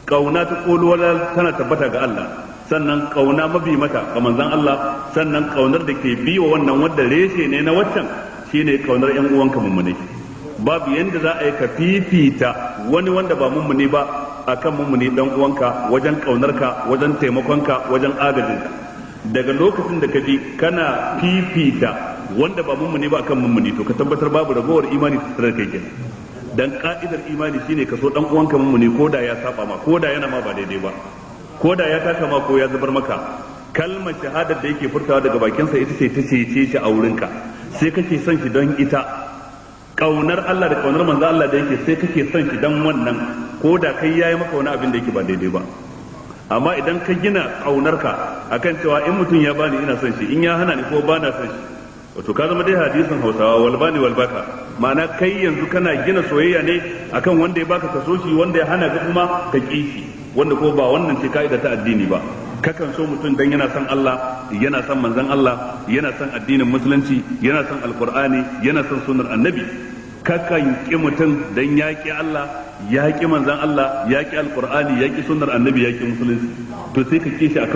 Kauna ta koluwar tana tabbata ga Allah, sannan kauna mabi mata ga manzon Allah, sannan kaunar da ke bi wa wannan wanda reshe ne na waccan shine kaunar yan uwanka mummune. Babu yanda za a yi ka fifita wani wanda ba mummune ba akan mummune dan uwanka wajen kaunarka, wajen taimakonka, wajen agajinka. Daga lokacin da ka ji kana fifita wanda ba mummune ba akan mummune, to ka tabbatar babu ragowar imani tattare da kai kenan. Dan ka'idar imani shine ka so dan uwanka mummune ko da ya saba ma, ko da yana ma ba daidai ba, ko da ya taka ma ko ya zubar maka. Kalmar shahadar da yake furtawa daga bakinsa ita ce ta cece shi a wurinka, sai kake son shi don ita. Kaunar Allah da kaunar manzo Allah da yake, sai kake son shi don wannan, ko da kai yayi maka wani abin da yake ba daidai ba. Amma idan ka gina kaunarka akan cewa in mutum ya bani ina son shi, in ya hana ni ko bana son shi, wato ka zama dai hadisin Hausawa walbani walbaka. Ma'ana kai yanzu kana gina soyayya ne akan wanda ya baka kaso shi, wanda ya hana ka kuma ka ki shi, wanda ko ba wannan ce ka'ida ta addini ba. Kakan so mutum dan yana son Allah, yana son manzon Allah, yana son addinin musulunci, yana son alqur'ani, yana son sunnar annabi. Kakan ki mutum dan ya ki Allah, ya ki manzon Allah, ya ki alqur'ani, ya ki sunnar annabi, ya ki musulunci, to sai ka ki shi akan